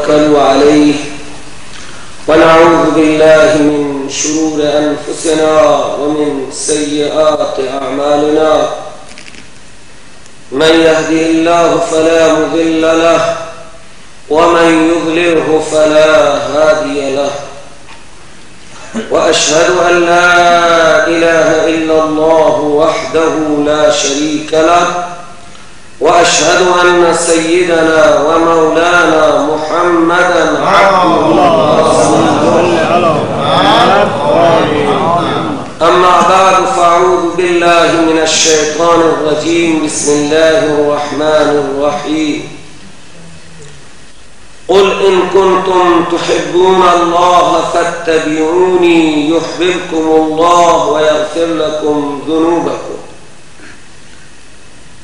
ونتوكل عليه ونعوذ بالله من شرور أنفسنا ومن سيئات أعمالنا. من يهده الله فلا مضل له ومن يضلله فلا هادي له، وأشهد أن لا إله إلا الله وحده لا شريك له، وأشهد أن سيدنا ومولانا محمدا عبده ورسوله. أما بعد، فأعوذ بالله من الشيطان الرجيم. بسم الله الرحمن الرحيم. قل إن كنتم تحبون الله فاتبعوني يحببكم الله ويغفر لكم ذنوبكم.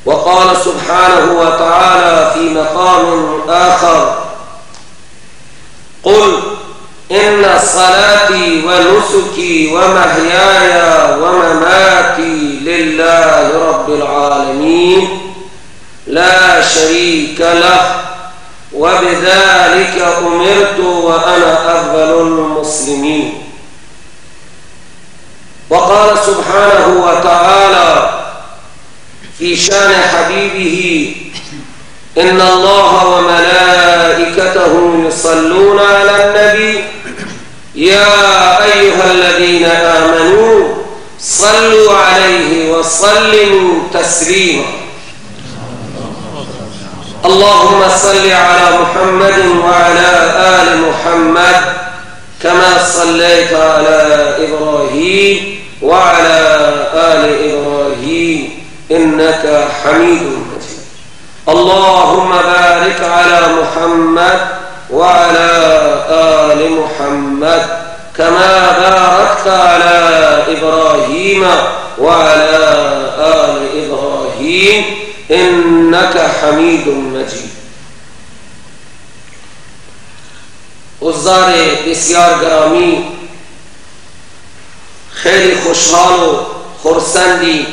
وقال سبحانه وتعالى في مقام آخر: قل إن صلاتي ونسكي ومحياي ومماتي لله رب العالمين لا شريك له وبذلك أمرت وأنا أول المسلمين. وقال سبحانه وتعالى في شان حبيبه: إن الله وملائكته يصلون على النبي يا أيها الذين آمنوا صلوا عليه وسلموا تسليما. اللهم صل على محمد وعلى آل محمد كما صليت على إبراهيم وعلى آل إبراهيم إنك حميد مجيد. اللهم بارك على محمد وعلى آل محمد كما باركت على إبراهيم وعلى آل إبراهيم إنك حمید مجید. حضار بسیار گرامی، خیلی خوشحال و خرسندی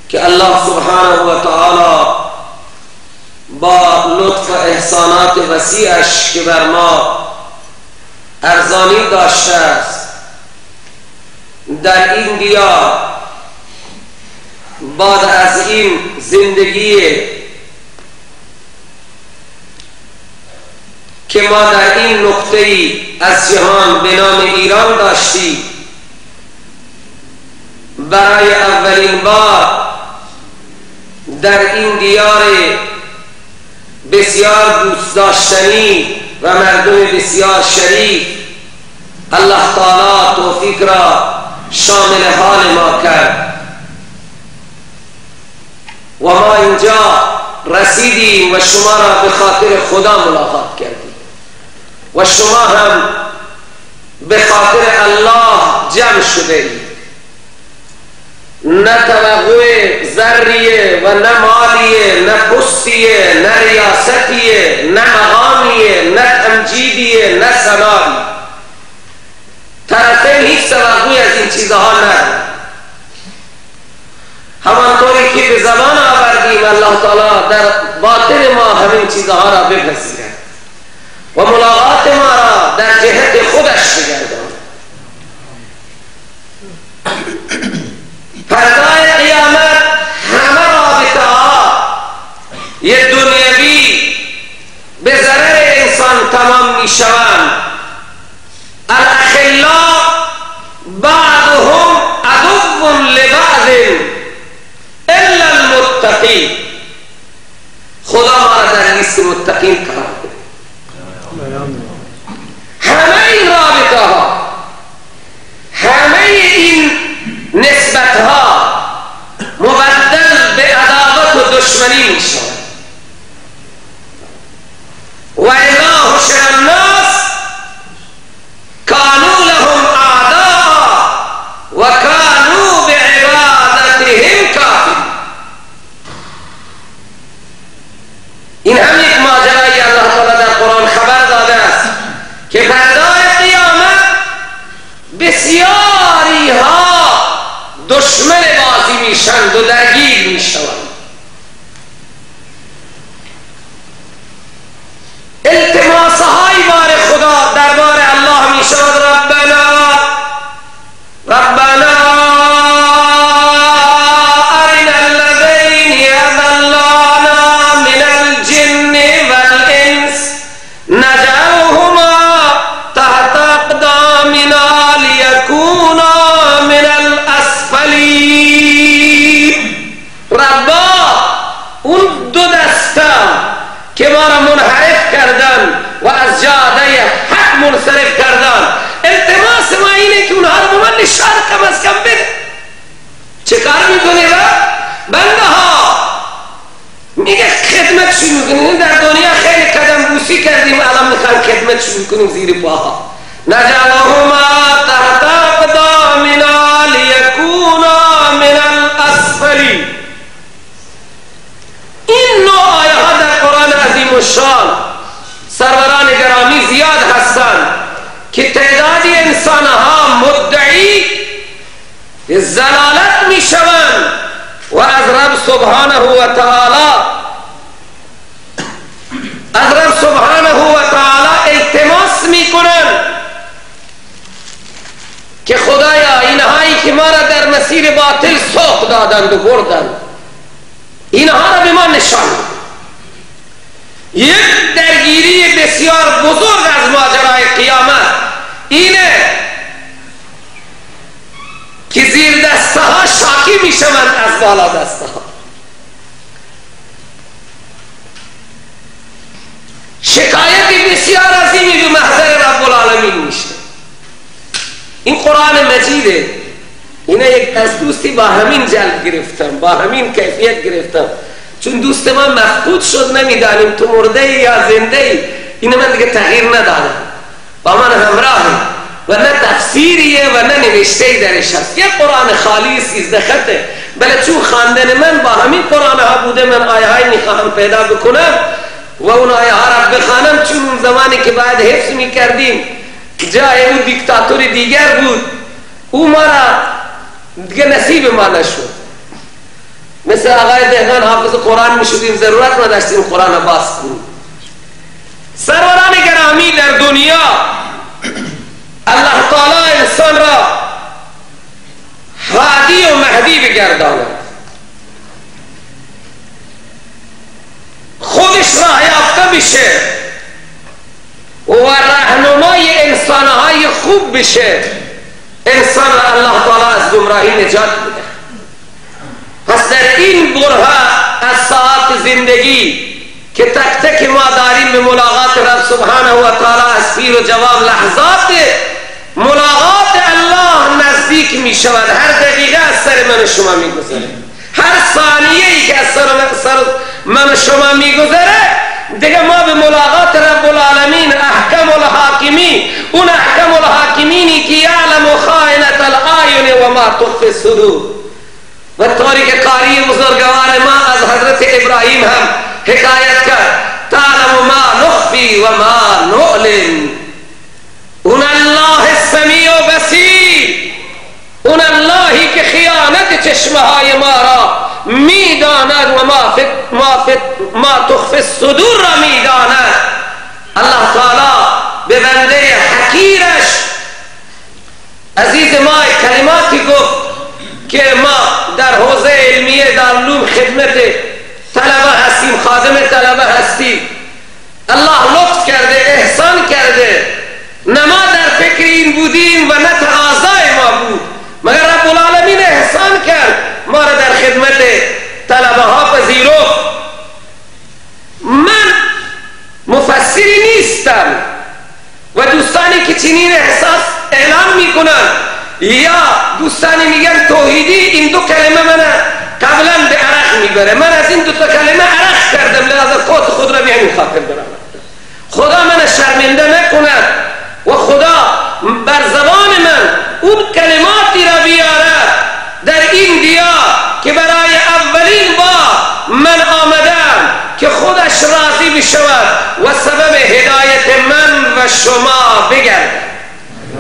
که الله سبحانه و تعالی با لطف و احسانات وسیعش که بر ما ارزانی داشته است، در این دیار بعد از این زندگی که ما در این نقطه ای از جهان به نام ایران داشتیم، برای اولین بار در این دیار بسیار دوست داشتنی و مردم بسیار شریف الله تعالی توفیق را شامل حال ما کرد و ما اینجا رسیدیم و شما را به خاطر خدا ملاقات کردیم و شما هم به خاطر الله جمع شده اید. نه توقع ذریه و نه مالیه، نه پستیه، نه ریاستیه، نه مقامیه، نه تمجیدیه، نه ثنایی. طرفین هیچ توقعی از این چیزها نداره. همانطوری که به زبان آوردیم الله تعالی در باطن ما همین چیزها را بپذیرد و ملاقات ما را در جهت خودش بگرداند. فردای قیامت همه رابطه ها یه دنیوی به ضرر انسان تمام می شوند. الاخلاء بعضهم عدو لبعض الا المتقین. خدا ما را در لیست متقین قرار بده. همه این رابطه ها، همه این نسبت ها مبدل به عداوت و دشمنی می شود. و اذا حشر الناس کانوا لهم اعداء و کانوا بعبادتهم کافرین. این هم یک ماجرای الله تعالی در قرآن خبر داده است که فردای قیامت بسیاری ها دشمن بازی میشند و درگیر میشوند. که ما را منحرف کردن و از جاده حق منصرف کردن. التماس ما اینه که اونها رو به من نشان کم از کم بده. چه کار میکنه رب؟ بنده ها میگه خدمت شروع کنیم. در دنیا خیلی قدم بوسی کردیم، الان میخوایم خدمت شروع کنیم زیر پاها. نجعلهما تحت اقدامنا لیکونا من الاسفلین. این نوع آیه ها در قرآن عظیم الشان سروران گرامی زیاد هستند که تعدادی انسان ها مدعی ضلالت می شوند و از رب سبحانه و تعالی التماس می کنند که خدایا اینهایی که ما را در مسیر باطل سوق دادند و بردند، اینها را به ما نشان. یک درگیری بسیار بزرگ از ماجرای قیامت اینه که زیر دسته ها شاکی می شوند از بالا دسته ها. شکایت بسیار عظیمی به محضر رب العالمین میشه. این قرآن مجیده. اینه یک از دوستی با همین جلب گرفتم، با همین کیفیت گرفتم، چون دوست ما مفقود شد، نمیدانیم تو مرده یا زنده ای. اینو من دیگه تغییر ندادم، با من همراهه و نه تفسیریه و نه نوشته درش هست. یه قرآن خالی 13 خطه، بله چون خواندن من با همین قرآن ها بوده، من آیه های میخواهم پیدا بکنم و اون آیه ها را بخوانم، چون اون زمانی که باید حفظ میکردیم جای اون دیکتاتور دیگر بود، او ما را دیگه نصیب ما نشد. مثل آقای دهقان حافظ قرآن میشدیم، ضرورت نداشتیم قرآن باز کنیم. سروران گرامی، در دنیا الله تعالی انسان را هادی و مهدی بگرداند، خودش راه یافته بشه و راهنمای انسانهای خوب بشه، انسان را الله تعالی از گمراهی نجات بده. پس در این برهه از ساعت زندگی که تک تک ما داریم به ملاقات رب سبحانه و تعالی از پیر و جوان، لحظات ملاقات الله نزدیک می شود. هر دقیقه از سر من و شما می گذره، هر ثانیه ای که از سر من و شما می گذره، دیگه ما به ملاقات رب العالمین، احکم الحاکمین، اون احکم الحاکمینی که یعلم خائنة الاعین و ما تخفی الصدور. و طوری که قاری بزرگوار ما از حضرت ابراهیم هم حکایت کرد، تعلم ما نخفی و ما نعلن. اون الله سمیع و بصیر، اون اللهی که خیانت چشمه های ما را میداند و ما تخفی الصدور را میداند. الله تعالی به بنده حقیرش عزیز ما کلماتی گفت که ما در حوزه علمیه دارالعلوم خدمت طلبه هستیم، خادم طلبه هستیم. الله لطف کرده، احسان کرده، نه ما در فکر این بودیم و نه تقاضای ما بود، مگر رب العالمین احسان کرد ما را در خدمت طلبه ها پذیرفت. من مفسری نیستم و دوستانی که چنین احساس اعلام میکنن یا دوستانی میگن توحیدی، این دو کلمه من قبلا به عرق میبره. من از این دو تا کلمه عرق کردم، لذا کت خود را به همین خاطر برآوردم. خدا من شرمنده نکند و خدا بر زبان من اون کلماتی را بیارد در این دیار که برای اولین بار من آمدم که خودش راضی بشود و سبب هدایت من و شما بگردد.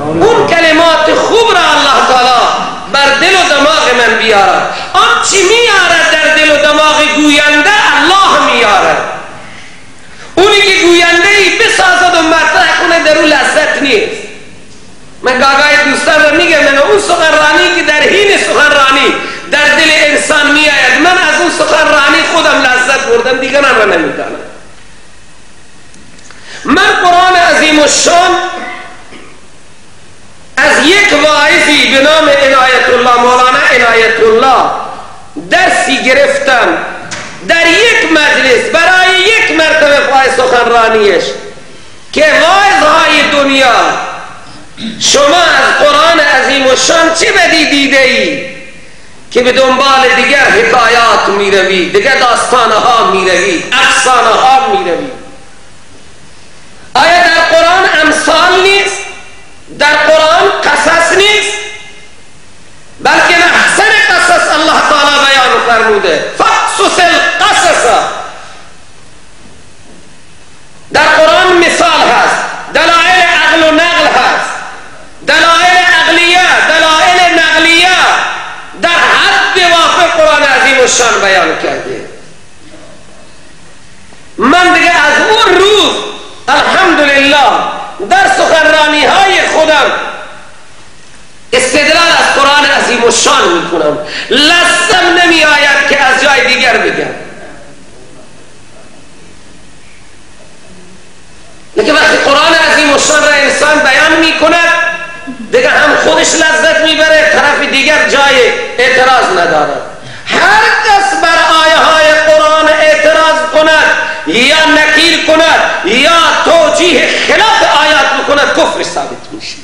اون کلمات خوب را الله تعالی بر دل و دماغ من بیارد. آنچه میارد در دل و دماغ گوینده الله میارد. اونی که گوینده ای بسازد و مطرح کنه در اون لذت نیست. من گاگای دوستان رو میگم، من اون سخنرانی که در حین سخنرانی در دل انسان میآید، من از اون سخنرانی خودم لذت بردم، دیگران را نمیدانم. من قرآن عظیم الشان از یک واعظی به نام عنایت الله، مولانا عنایت الله، درسی گرفتم در یک مجلس برای یک مرتبه سخنرانیش که واعظهای دنیا، شما از قرآن عظیم و شان چه بدی دیده ای که به دنبال دیگر حکایات می روی، دیگر داستانه ها می روی، افسانه ها می روی؟ آیا در قرآن امثال نیست؟ در قرآن قصص نیست؟ بلکه احسن قصص الله تعالی بیان فرموده، فقصص القصص. در قرآن مثال هست، دلائل عقل و نقل هست، دلائل عقلیه، دلائل نقلیه در حد وافر قرآن عظیم و شان بیان کرده. من دیگه از اون روز الحمدلله در سخنرانی های خودم استدلال از قرآن عظیم و شان میکنم، لازم نمی آید که از جای دیگر بگم. لیکن وقتی قرآن عظیم و شان را انسان بیان میکند دیگه هم خودش لذت میبره، طرف دیگر جای اعتراض ندارد. هر کس بر آیه های قرآن اعتراض کند یا نکیر کند یا توجیه خلاف آیات بکند، کفر ثابت میشه.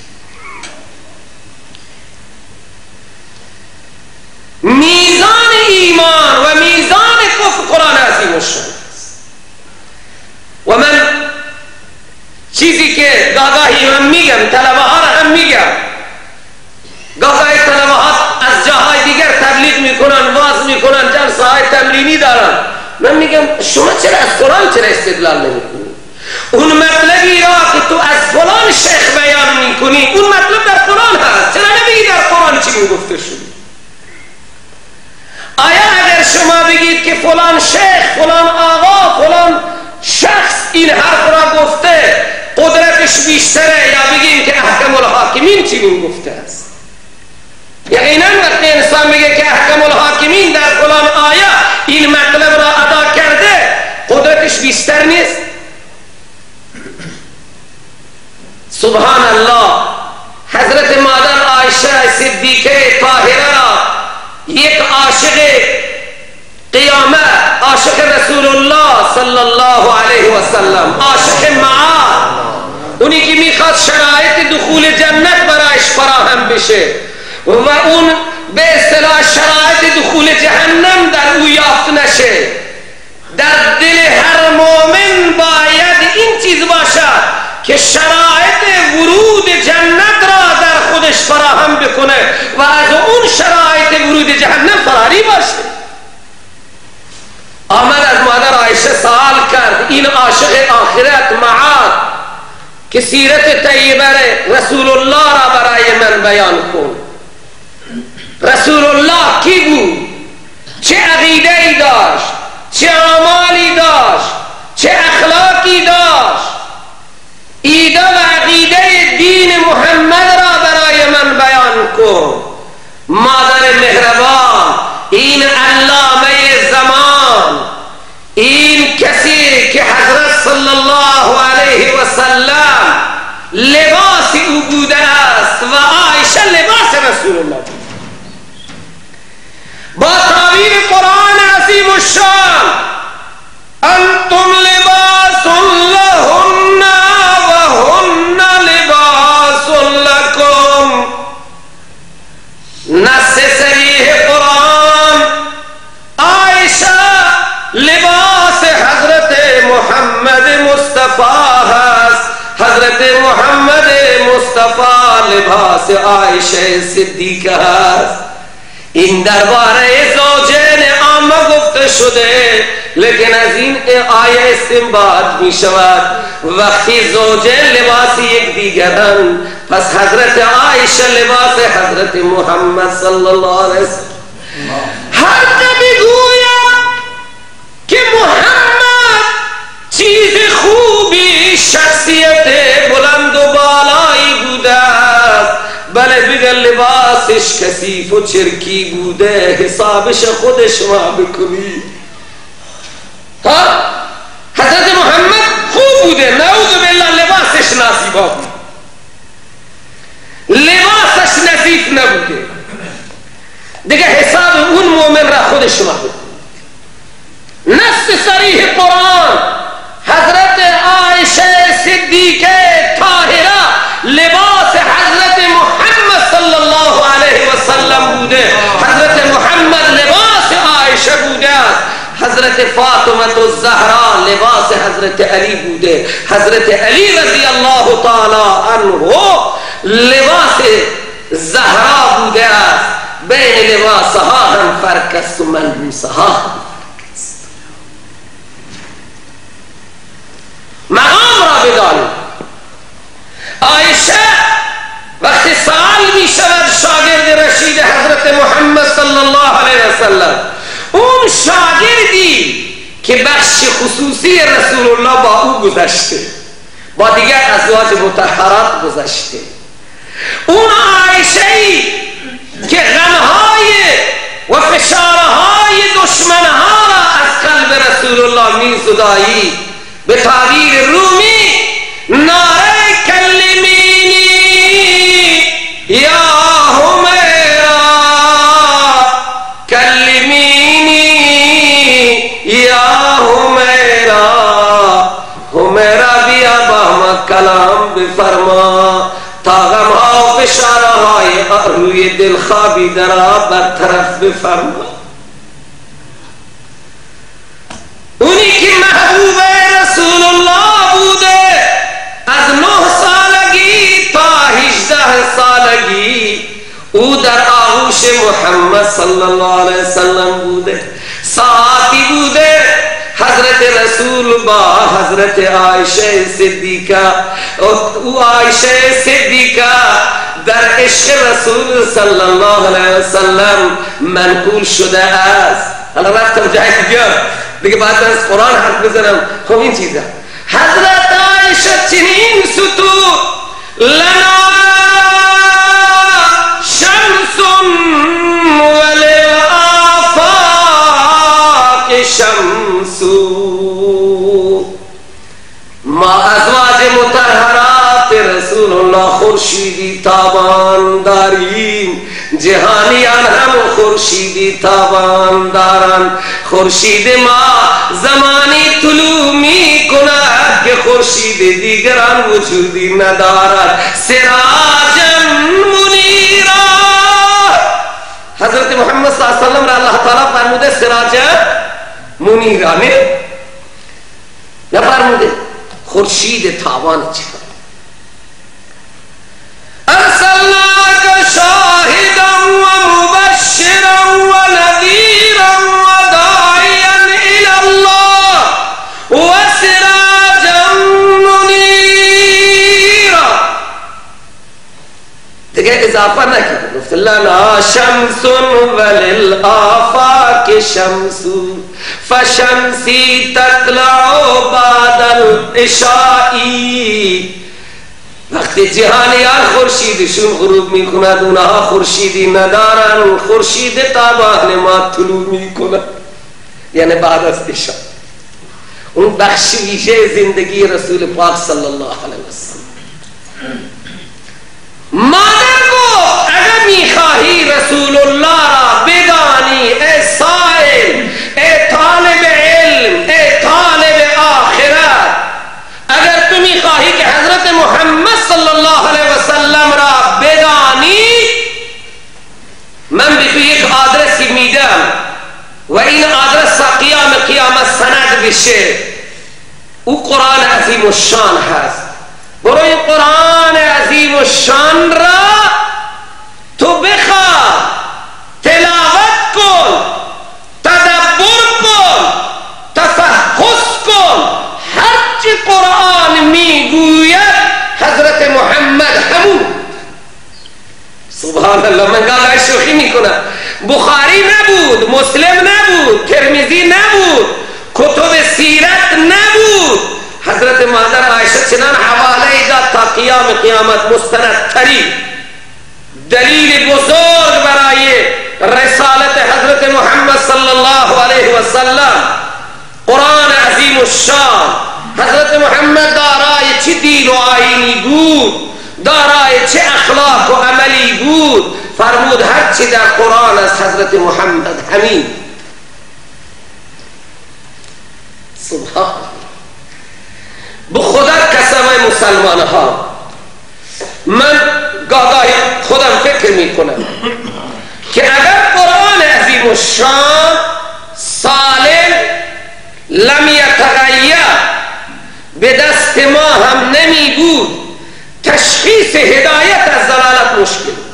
میزان ایمان و میزان کفر قرآن عظیم الشان است. و من چیزی که گاهی من میگم، طلبه ها را هم میگم، گاهی طلبه ها از جاهای دیگر تبلیغ میکنن، واز میکنن، جلسه های تمرینی دارن، من میگم شما چرا از قرآن چرا استدلال نمیکنی؟ اون مطلبی را که تو از فلان شیخ بیان میکنی، اون مطلب در قرآن هست، چرا نمیگی در قرآن چی گفته شده؟ آیا اگر شما بگید که فلان شیخ، فلان آقا، فلان شخص این حرف را گفته، قدرتش بیشتره، یا بگیم که احکم الحاکمین چنین گفته است؟ یقینا وقتی انسان بگه که احکم الحاکمین در فلان آیه این مطلب را ادا کرده، قدرتش بیشتر نیست؟ سبحان الله، حضرت مادر عایشه صدیقه طاهره را یک عاشق قیامت، عاشق رسول الله صلی الله علیه و سلم، عاشق معاد، اونی که میخواد شرایط دخول جنت برایش فراهم بشه و اون به اصطلاح شرایط دخول جهنم در او یافت نشه. در دل هر مؤمن باید این چیز باشد که شرایط ورود جنت را در خودش فراهم بکنه و از اون شرایط ورود جهنم فراری باشه. آمد از مادر عایشه سوال کرد، این عاشق آخرت معاد که سیرت طیبه رسول الله را برای من بیان کن، رسول الله کی بود، چه عقیده ای داشت، چه اعمالی داشت، چه اخلاقی داشت، ایده و عقیده دین محمد را برای من بیان کن. مادر مهربان، این علامه زمان، این کسی که حضرت صلی الله علیه و سلم لباس او بوده است و عایشه لباس رسول الله بود، با تعبیر قرآن عظیم الشان، انتم لباس لهن و هن لباس لکم. نص صریح قرآن، عایشه لباس حضرت محمد مصطفی هست، حضرت محمد مصطفی لباس عایشه صدیقه هست. این درباره زوجین عامه گفته شده، لیکن از این آیه استنباط می شود وقتی زوجین لباس یک دیگرند، پس حضرت عایشه لباس حضرت محمد صلی الله علیه وسلم. هر که بگوید که محمد چیز خوبی، شخصیت بلند و بالایی بوده است، بله بگه لباسش کثیف و چرکی بوده، حسابش خود شما بکنی. ها؟ حضرت محمد خوب بوده، نعوذ بالله لباسش نازیبا بود، لباسش نظیف نبوده، دیگه حساب اون مؤمن را خود شما بکنی. نص صریح قرآن، حضرت حضرت فاطمه الزهرا لباس حضرت علی بوده، حضرت علی رضی الله تعالی عنه لباس زهرا بوده است. بین لباسها هم فرق است و ملبوسها هم فرق است. مقام را بدانید. عایشه وقتی سوال می شود شاگرد رشید حضرت محمد صلی الله علیه وسلم، اون شاگردی که بخش خصوصی رسول الله با او گذشته، با دیگر ازواج مطهرات گذشته، اون عایشه‌ای که غمهای و فشارهای دشمنها را از قلب رسول الله می زدایی، به تعبیر رومی ناره کلمینی یا حمیرا، کلمینی یا حمیرا، حمیرا بیا با ما کلام بفرما تا غمها و فشارهای روی دل خوابیده را برطرف بفرما. اونی که محبوب رسول الله بوده از 9 سالگی تا 18 سالگی او در آغوش محمد صلی الله علیه وسلم بوده، ساعتی بوده حضرت رسول با حضرت عایشه صدیقه، او عایشه صدیقه در عشق رسول صلی الله علیه وسلم منقول شده است. حالا رفتم جای دیگه، دیگه بعد از قرآن حرف بزنم. خب این چیزه حضرت عایشه چنین ستود لنا شمس وللآفاق شمس، ما ازواج مطهرات رسول الله خورشیدی تابان داریم، جهانیان هم خورشیدی تابان دارند. خورشید ما زمانی طلوع می کند که خورشید دیگران وجودی ندارد. سراجا منیرا، حضرت محمد صلی اللہ علیہ وسلم را اللہ تعالی فرموده سراجا منیرا، نه نفرموده خورشید تابان جهان. ارسلناک شاهدا و مبشرا و نذیرا و داعیا الی الله و سراجا منیرا. دیگه اضافه نکرد، گفت لنا شمس وللآفاق شمس فشمسی تطلع بعد العشاء. وقتی جهانیان خورشیدشون غروب میکند، اونها خورشیدی ندارن، خورشید تابان ما طلوع میکند، یعنی بعد از عشاء. اون بخش ویژه زندگی رسول پاک صلی الله علیه وسلم. مادر گفت اگر میخواهی رسول الله را بدانی، ای سائل، ای طالب علم، ای طالب آخرت، اگر تو میخواهی که حضرت محمد صلی الله علیه وسلم را بدانی، من به تو یک آدرسی میدم و این آدرس تا قیام قیامت سند بشه. او قرآن عظیم الشان هست. برو این قرآن عظیم الشان را تو بخواه، تلاوت کن، تدبر کن، تفحص کن، هرچی قرآن میگوید حضرت محمد همون. سبحان الله، من گاهی شوخی میکنم. بخاری نبود، مسلم نبود، ترمذی نبود، کتب سیرت نبود، حضرت مادر عایشه چنان حواله داد تا قیام قیامت مستندترین دلیل بزرگ برای رسالت حضرت محمد صلی الله علیه و سلم قرآن عظیم الشان. حضرت محمد دارای چه دین و آیینی بود، دارای چه اخلاق و عملی بود. فرمود هرچی در قرآن از حضرت محمد همین. سبحان به خدا قسم مسلمان ها، من گاهی خودم فکر میکنم که اگر قرآن عظیم الشان سالم دست ما هم نمی بود، تشخیص هدایت از ضلالت مشکل بود.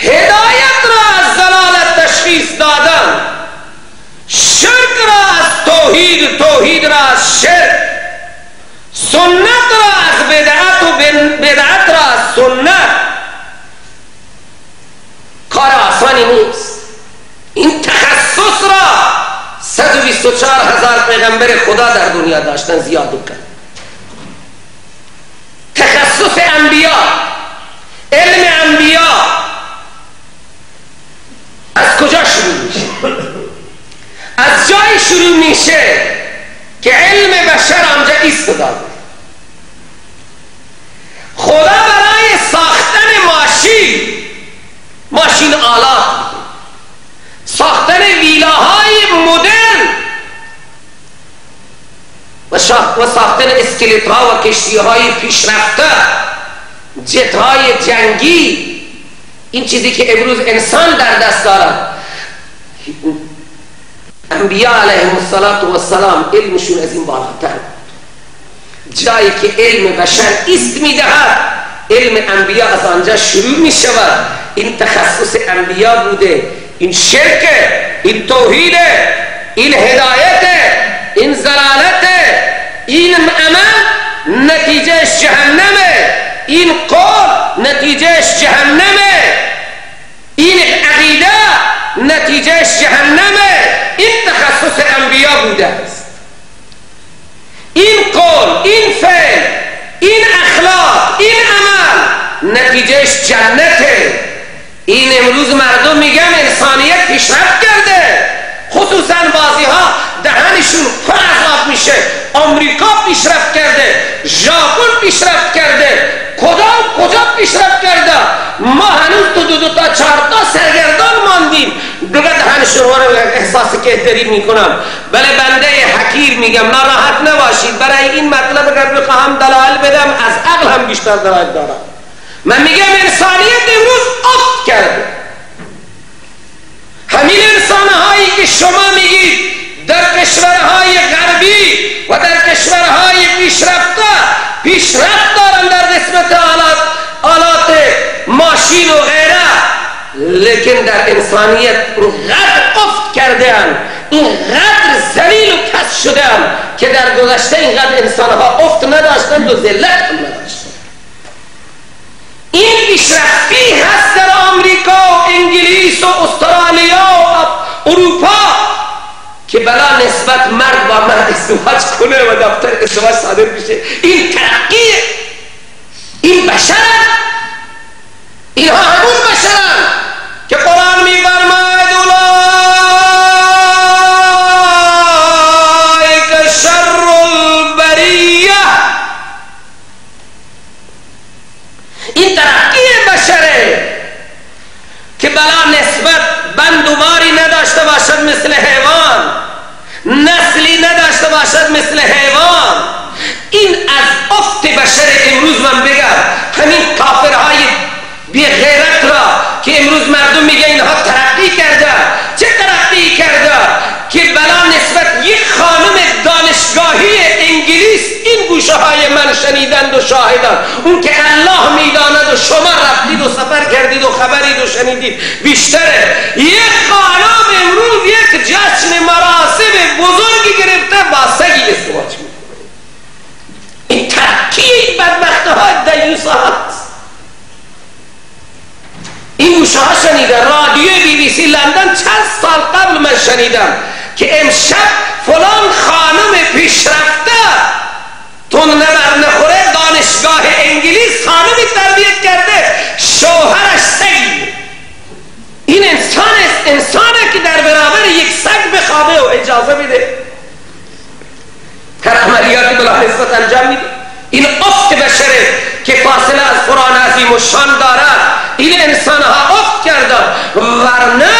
هدایت را از ضلالت تشخیص دادن، شرک را از توحید، توحید را از شرک، سنت را از بدعت و بدعت را از سنت، کار آسانی نیست. این تخصص را 124,000 پیغمبر خدا در دنیا داشتن، زیاد و کم. تخصص انبیا، علم انبیا از کجا شروع میشه؟ از جای شروع میشه که علم بشر آنجا ایستاده. خدا برای ساختن ماشین آلات، ساختن ویلاهای مدرن و ساختن اسکلت ها و کشتی های پیشرفته، جت های جنگی، این چیزی که امروز انسان در دست دارد، انبیا علیهم السلام علمشون از این بالاتر بود. جایی که علم بشر ایست میدهد، علم انبیا از آنجا شروع می شود. این تخصص انبیا بوده. این شرک، این توحید، این هدایت، این ضلالت، این عمل نتیجهش جهنمه، این قول نتیجهش جهنمه، این عقیده نتیجهش جهنمه. این تخصص انبیا بوده است. این قول، این فعل، این اخلاق، این عمل نتیجهش جنته. این امروز مردم میگن انسانیت پیشرفت کرده، خصوصا بعضی ها دهنشون پر از آب میشه. آمریکا پیشرفت کرده، ژاپن پیشرفت کرده، کجا پیشرفت کرده؟ ما هنوز تو دو تا چهار تا سرگردان ماندیم. دیگه دهنشون رو احساس کهتری میکنم. بله بنده حقیر میگم ناراحت نباشید، برای این مطلب اگر بخواهم دلایل بدم از عقل هم بیشتر دلایل دارم. من میگم انسانیت امروز افت کرده. همین انسانهایی که شما میگید در کشورهای غربی و در کشورهای پیشرفته پیشرفت دارن در قسمت آلات ماشین و غیره، لیکن در انسانیت اینقدر افت کرده اند، اینقدر ذلیل و کس شده اند که در گذشته اینقدر انسانها افت نداشتند و ذلت هم نداشتند. این پیشرفتی هست در آمریکا و انگلیس و استرالیا و اروپا که بلا نسبت مرد با مرد ازدواج کنه و دفتر ازدواج صادر بشه. این ترقیه، این بشرن، اینها همون بشرن که قرآن می‌فرماید اولئک شر البریه. این ترقی بشره که بلا نسبت بند و باری نداشته باشد مثل حیوان، نسلی نداشته باشد مثل حیوان. این از افت بشر امروز من بگم، همین کافرهای بی غیرت را که امروز مردم میگه اینها ترقی کرده، چه ترقی کرده که بلا نسبت یک خانم دانشگاهی انگلیس، این گوشه های من شنیدند و شاهدند، اون که الله میداند و شما رفتید و سفر کردید و خبرید و شنیدید بیشتره. یک خانم امروز یک جشن مراسم بزرگی گرفته با سگی ازدواج میکنه. این ترقی این بدبخت ها دیوسا هست. این گوشه ها شنیده، رادیو BBC لندن چند سال قبل من شنیدم که امشب فلان خانم پیشرفته تون نبر نخوره دانشگاه انگلیس خانمی تربیت کرده شوهرش سگ. این انسان است، انسانه که در برابر یک سگ بخوابه و اجازه میده هر عملیاتی بلا نسبت انجام میده. این افت بشره که فاصله از قرآن عظیم و شان دارد. این انسان ها افت کردن، ورنه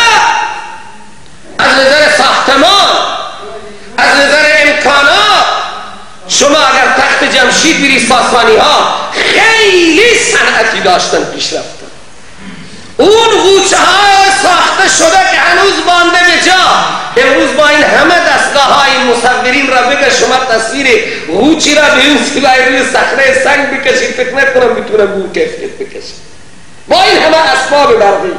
از نظر ساختمان، از نظر امکانات، شما اگر تخت جمشید بری ساسانی ها خیلی صنعتی داشتن، پیش رفتن. اون غوچه های ساخته شده که هنوز مانده به جا، امروز با این همه دستگاه های مصور مصورین را بگه شما تصویر قوچی را به اون زیبایی روی صخره سنگ بکشید، فکر نکنم بتونم به اون کیفیت بکشید با این همه اسباب برقی.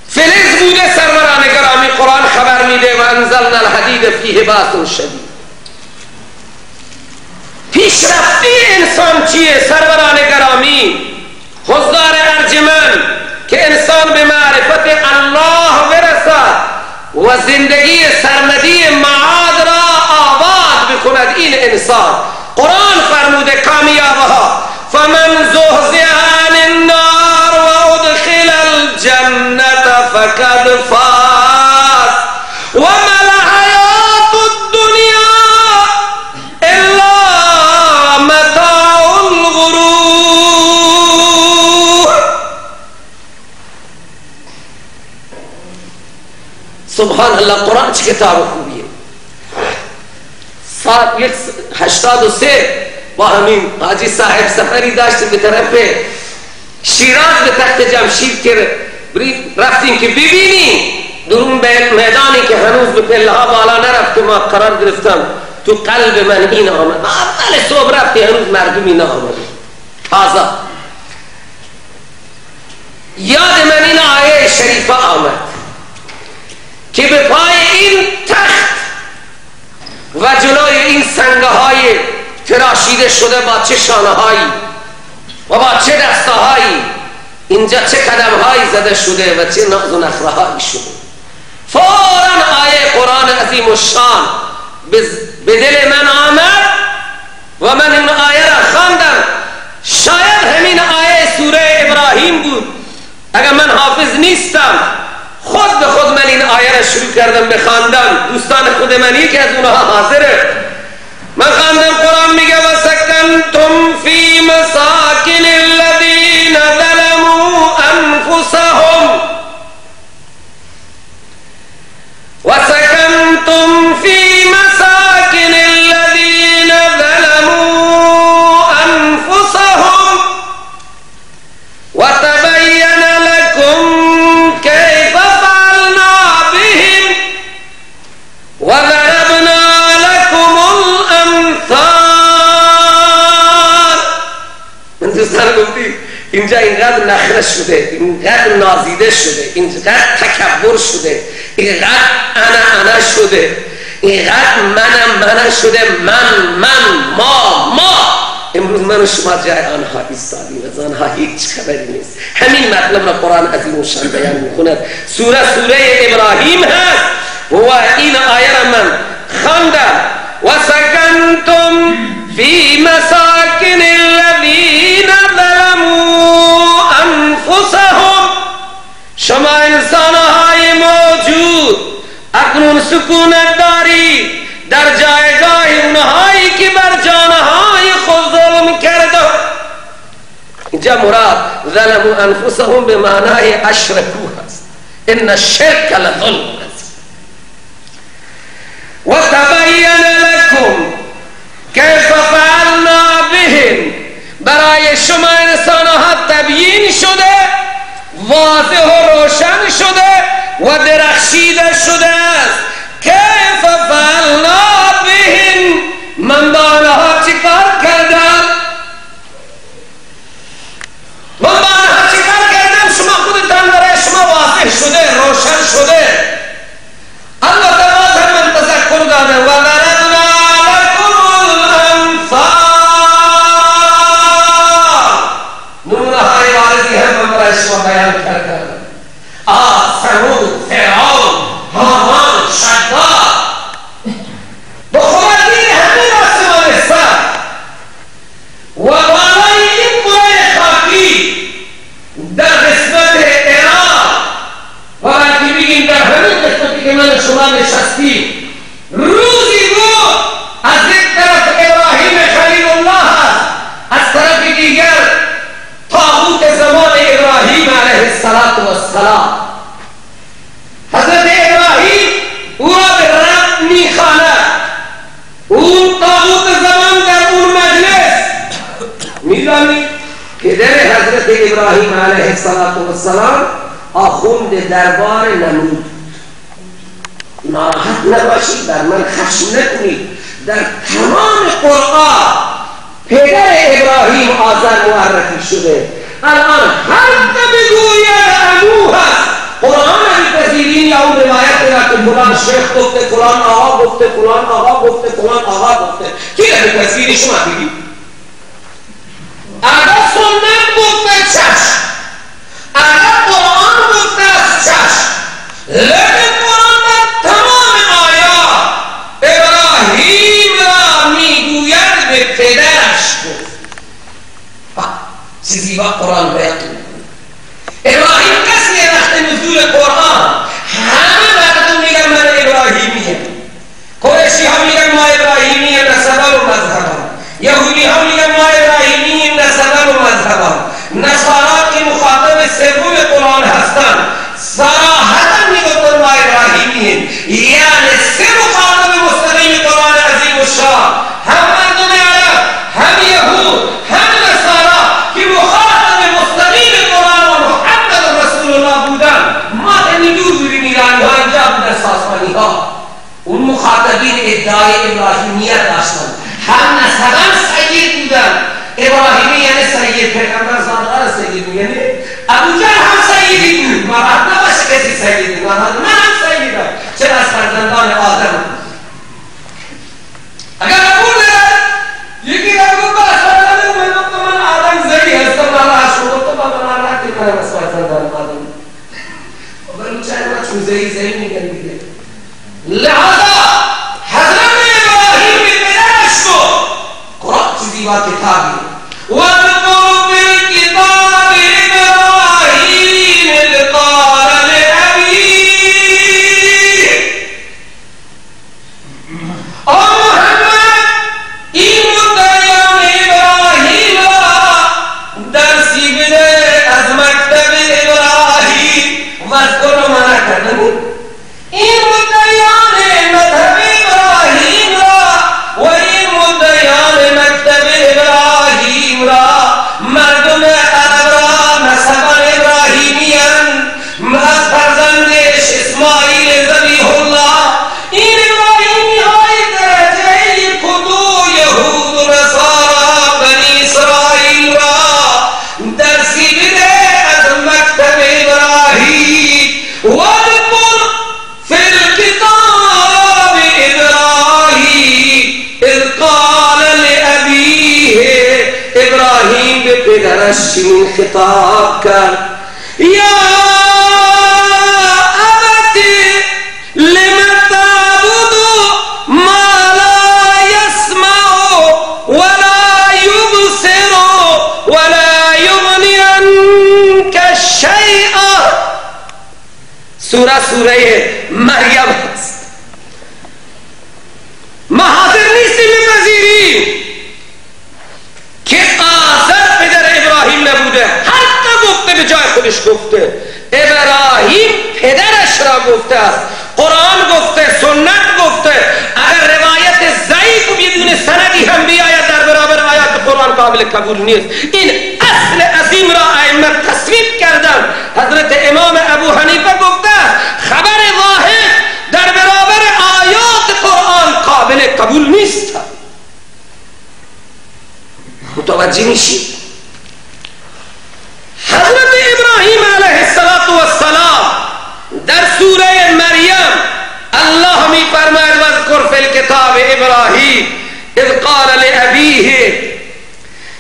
فلز بوده سروران گرامی، قرآن خبر میده و انزلنا الحدید فیه باس شدید. پیشرفتی انسان چیه سروران گرامی، حضار ارجمند، که انسان به معرفت الله برسد و زندگی سرمدی معاد را آباد بکند. این انسان قرآن فرموده کامیابها فمن زحزح عن النار و ادخل الجنة فقد فاز وما الحیات الدنیا الا متاع الغرور. سبحان الله، قرآن چه کتاب خوبیه. سال 83 با همین حاجی صاحب سفری داشتیم به طرف شیراز، به تخت جمشید که رفتیم که ببینیم درون میدانی که هنوز به پله ها بالا نرفته، ما قرار گرفتم تو قلب من این آمد. ما اول صبح رفتی هنوز مردمی نآمده، تازه یاد من این آیه شریفه آمد که به پای این تخت و جلوی این سنگه های تراشیده شده با چه شانه هایی و با چه دسته هایی، اینجا چه قدم هایی زده شده و چه ناز و نخره هایی شده. فوراً آیه قرآن عظیم و شان به دل من آمد و من این آیه را خواندم. شاید همین آیه سوره ابراهیم بود، اگر من حافظ نیستم، خود به خود من این آیه را شروع کردم به خواندن. دوستان خود من یکی از اونها حاضره. من خواندم قرآن میگه و سکنتم فی مساکن الذین ظلموا انفسهم و سکنتم فی مساکن الذین ظلموا انفسهم و تبین لکم کیف فعلنا بهم و ضربنا لکم الامثال. من دوستان گفتی اینجا اینقدر نخره شده، اینقدر نازیده شده، اینقدر تکبر شده، اینقدر انا انا شده، اینقدر منم منم شده، من من ما ما. امروز من و شما جای آنها ایستادیم، از آنها هیچ خبری نیست. همین مطلب را قرآن عظیم الشان بیان میکند. سوره سوره ابراهیم هست و این آیه را من خواندم و سکنتم فی مساکن الذین ظلموا انفسهم. شما انسانهای موجود اکنون سکونت دارید در جایگاه اونهایی که بر جانهای خود ظلم کرده. اینجا مراد ظلموا انفسهم به معنای اشرکو هست. ان الشرک لظلم است. و تبین لکم کیف فعلنا بهم. برای شما انسانها تبیین شده، واضح و روشن شده و درخشیده شده است. کیف فعلنا بهم، من با آنها چیکار کردم؟ من با آنها چیکار کردم؟ شما خودتان برای شما واضح شده، روشن شده. البته باز هم من تذکر دادم و ضربنا لکم الامثال. نمونه های عارضی هم من برای شما بیان کردم. ثمود، فرعون، هامان، شداد، با خدا دین همین آسمان سر و بالای این کره خاکی در قسمت عراق و بلکه بگیم در همین قسمتی که من و شما نشستیم، روزی بود از یک طرف ابراهیم خلیل الله هست، از طرف دیگر طاغوت زمان ابراهیم علیه السلام. حضرت ابراهیم او را به رب میخواند. اون طاغوت زمان در اون مجلس میدانید پدر حضرت ابراهیم علیه السلام آخوند دربار نمرود، ناراحت نباشید، بر من خشم نکنید. در تمام قرآن پدر ابراهیم آذر معرفی شده. الان هر که بگوید عمو هست، قرآن نمیپذیریم یا اون روایت را که فلان شیخ گفته، فلان آقا گفته، فلان آقا گفته، فلان آقا گفته، کی نمیپذیری؟ شما بگید. اگر سنت گفته چشم، اگر قرآن گفته از چشم، لیکن قرآن در تمام آیات ابراهیم را میگوید به پدرش گفت. چه زیبا قرآن بیان میکنه. ابراهیم کسی وقت نزول قرآن همه مردم میگن من ابراهیمیم، قریشی ها میگن ما ابراهیمیم نسبا و مذهبا، یهودی ها میگن ما ابراهیمیم نسبا و مذهبا، نصارا که مخاطب سوم قرآن هستند صراحتا میگفتن ما ابراهیمیم. یعنی سه مخاطب مستقیم قرآن عظیم الشان، هم مردم عرب، هم یهود، هم نصارا که مخاطب مستقیم قرآن و محمد رسول الله بودن. ما دمی دور بودیم، ایرانی ها اینجا بودن، ساسانی ها. اون مخاطبین ادعای ابراهیمیت داشتن، هم نسبا سید بودن. ابراهیمی یعنی سید، پیغمبر زادگار سید بود، یعنی ابوجهل هم سیدی بود. ناراحت نباشه کسی سیدی، ناراحت من هم سیدم، چرا از فرزندان آدم. اگر قبول ندارد یکی را گفت با فرزند من، گفت من آدم زری هستم، ناراحت شد، گفت بابا ناراحت کنم از فرزندان آدم. بلوچه ما چون زری زری میگن دیگه. لہذا حضرت ابراهیم به پدرش گفت، قرآن چیزی با کتابی، واذکر فی الکتاب ابراهیم اذ قال لأبیه. او محمد، این مدعیان ابراهیم را درسی بده از مکتب ابراهیم. واذکر رو منع کردن. این مدعیان مذهب ابراهیم را و این مدعیان مکتب ابراهیم را، مردم عرب را نسبا ابراهیمیان، از فرزندش اسماعیل ذبیح الله، این ابراهیمی های درجه یک و دو یهود و نصارا بنی اسرائیل را درسی بده از مکتب ابراهیم. واذکر فی الکتاب ابراهیم اذ قال لأبیه. ابراهیم به پدرش چنین خطاب کرد، یا ابت لم تعبد ما لا یسمع ولا یبصر ولا یغنی عنک شیئا. سوره سوره مریم است. ما حاضر نیستیم بپذیریم که آذر پدر ابراهیم نبوده. حتی گفته به جای خودش گفته، ابراهیم پدرش را گفته است، قرآن گفته، سنت گفته. اگر روایت ضعیف و بدون سندی هم بیاید در برابر آیات قرآن قابل قبول نیست. این اصل عظیم را ائمه تصویب کردند. حضرت امام ابو حنیفه گفته خبر واحد در برابر آیات قرآن قابل قبول نیست. متوجه میشی؟ حضرت ابراهیم علیه السلام در سوره مریم الله می فرماید واذکر فی الکتاب ابراهیم اذ قال لابیه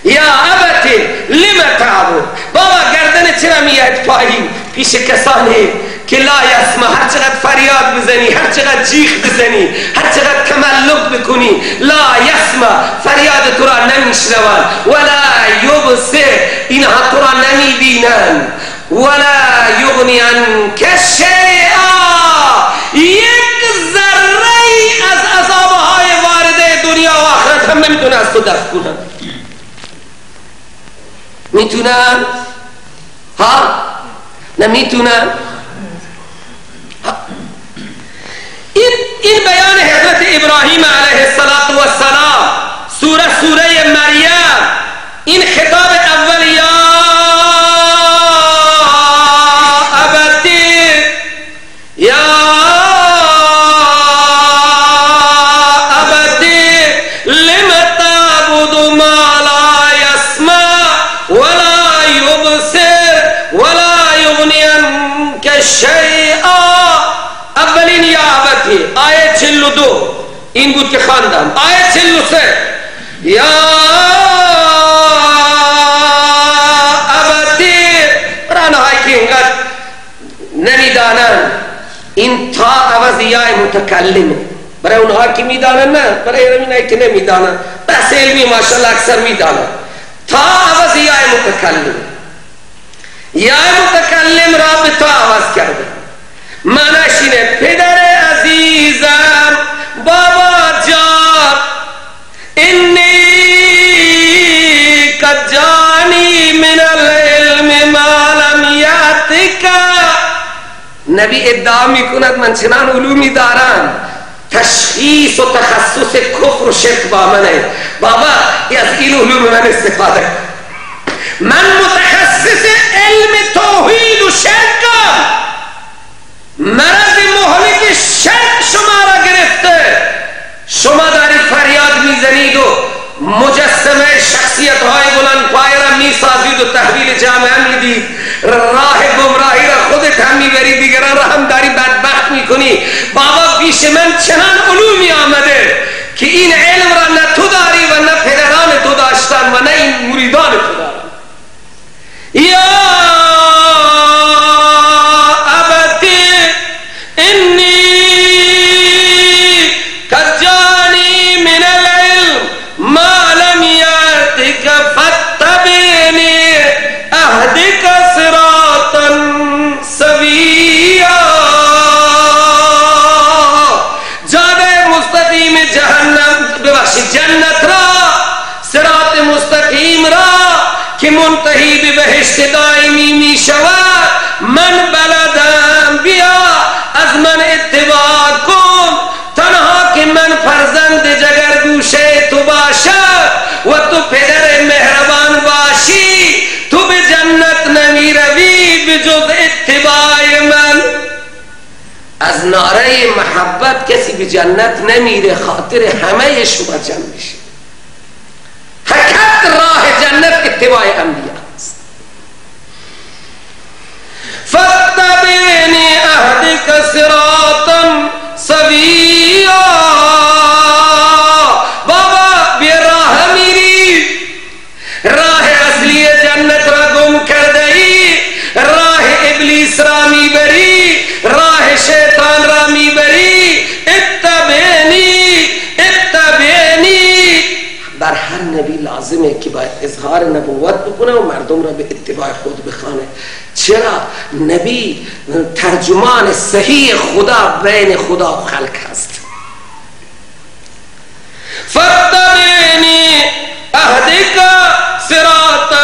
یا ابت لم تعبد. بابا گردن چرا میاد پایین پیش کسانی که لا یسمع؟ هر چقدر فریاد بزنی، هر چقدر جیغ بزنی، هر چقدر تملق بکنی، لا یسمع، فریاد تو را نمیشنوند، ولا یبصر، اینها تو را نمیبینند، ولا یغنی عنک شیئا، یک ذره از عذابهای وارده دنیا و آخرت هم نمیتونه از تو دفع کنن. میتونن؟ ها؟ نمیتونن. این بیان حضرت ابراهیم علیه السلام، سوره سوره مریم، این خطاب اول یا ابتی یا این بود که خواندم. آیه 43، یا ابتی، برای آنهایی که اینقدر نمیدانند این تا عوض یای متکلمه، برای اونها که میدانند نه، برای اینایی که نمیدانند بحث علمی ماشاءالله اکثر میدانند. تا عوض یای متکلم، یای متکلم را به تا عوض کرده. معنیش اینه پدر عزیزم، بابا جان، انی قد جانی من العلم ما لم یأتک. نبی ادعا میکند من چنان علومی دارم، تشخیص و تخصص کفر و شرک با منه، بابا از این علوم من استفاده، من متخصص علم توحید و شرکم، مرض مهلک شرک شما را گرفته، شما دارید فریاد میزنید و مجسمه شخصیت های بلند پایه را میسازید و تحویل جامعه میدید، راه گمراهی را خودت هم میبری، دیگران را هم داری بدبخت میکنی. بابا پیش من چنان علومی آمده که این علم را نه تو داری و نه پدران تو داشتن و نه این مریدان تو دارن. یا ابتی انی قد جانی من العلم ما لم یأتک فاتبعنی اهدک صراطا سویا. جاده مستقیم جهنم، ببخشید جنت را، صراط مستقیم را که منتهی به بهشت دائمی می شود من بلدم، بیا از من اتباع کن، تنها که من فرزند جگرگوشه تو باشم و تو پدر مهربان باشی، تو به جنت نمی روی به جز اتباع من. از ناره محبت کسی به جنت نمیره، خاطر همه شما جمع میشه. حقیقت راه جنت اتباع انبیا است. فاتبعنی اهدک صراطا سویا. بابا بی راه میری، راه اصلی جنت را گم کرده ای، راه ابلیس را میبری، راه شیطان را میبری. اتبعنی اتبعنی. بر هر نبی لازمه که باید اظهار نبوت بکنه و مردم را به اتباع خود بخوانه. چرا؟ نبی ترجمان صحیح خدا بین خدا و خلق هست. فاتبعنی اهدک صراطا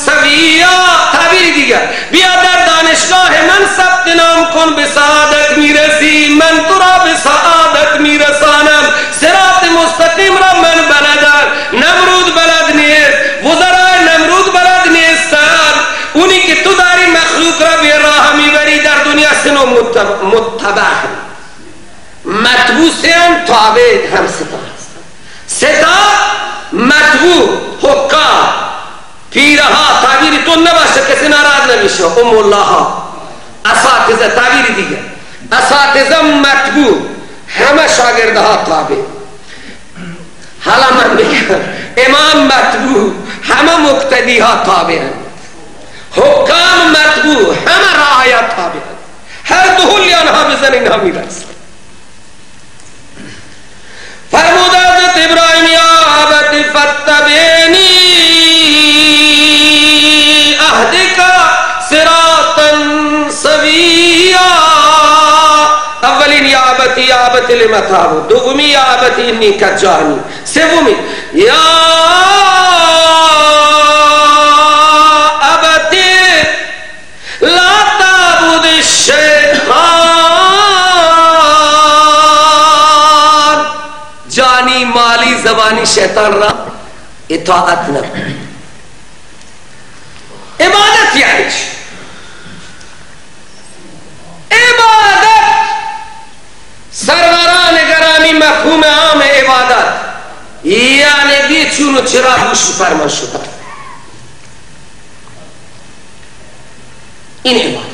سویا. تعبیر دیگر، بیا در دانشگاه من ثبت نام کن، به سعادت میرسی، من تو را به سعادت میرسانم، صراط مستقیم را من بلدم، نمرود بلد نیست، وزرای نمرود بلد نیستن، اونی که تو داری مخلوق را به راه میبری در دنیا سنو متبع متبوع سن تابع هم ستا هستن. ستا متبوع حکام پیرها، تعبیر تو نباشه کسی ناراحت نمیشه، ام الله ها اساتذه، تعبیر دیگه اساتذه متبوع، همه شاگردها تابع. حالا من بگم امام متبوع، همه مقتدی ها تابع، حکام متبوع، همه رعایا تابع، هر دهولی آنها بزن اینها میرسن. فرمود حضرت ابراهیم یا ابت فاتبعنی اهدک صراطا سویا. اولین یا ابتی یا ابتی لم تعبد، دومی یا ابتی انی قد جاءنی، سومی یا ابتی لا تعبد الشیطان. جانی مالی زبانی شیطان را اطاعت نکن. عبادت یعنی چی؟ عبادت سروران گرامی مفهوم عام عبادت یعنی بیچون و چرا گوش فرمان شده، این عبادت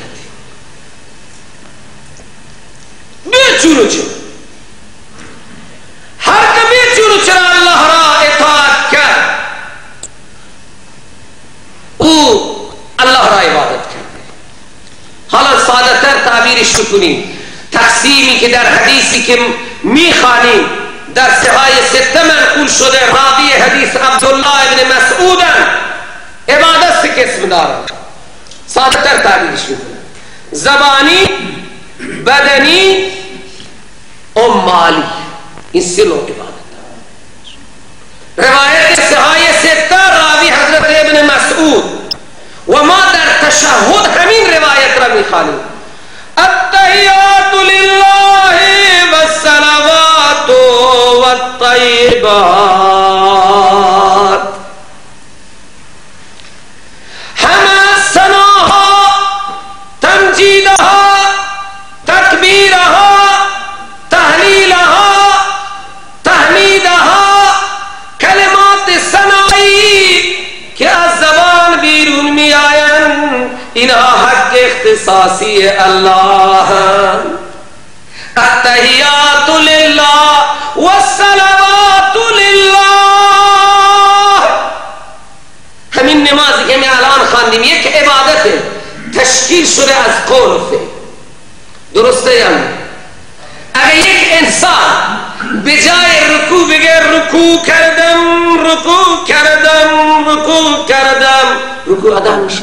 بیچون و چرا. تعبیرش بکنیم. تقسیمی که در حدیثی که میخوانیم در صحای سته منقول شده، راوی حدیث عبدالله ابن مسعودن، عبادت سه قسم داره. ساده تر تعبیرش میکنه: زبانی، بدنی و مالی. این سه نوع عبادت. روایت صحای سته راوی حضرت ابن مسعود و ما در تشهد همین روایت را میخوانیم: التحیات لله والصلوات والطیبات. همه ثناها، تمجیدها، تکبیرها، تهلیلها، تحمیدها، کلمات ثنایی که از زبان بیرون می آیند، اینها حق اختصاصی الله. التحیات لله والصلوات لله. همین نمازی که می الان خواندیم یک عبادت تشکیل شده از قول و فعل. درسته یا نه؟ اگر یک انسان به جای رکوع بگه رکوع کردم، رکوع کردم، رکوع کردم، رکوع ادا میشه.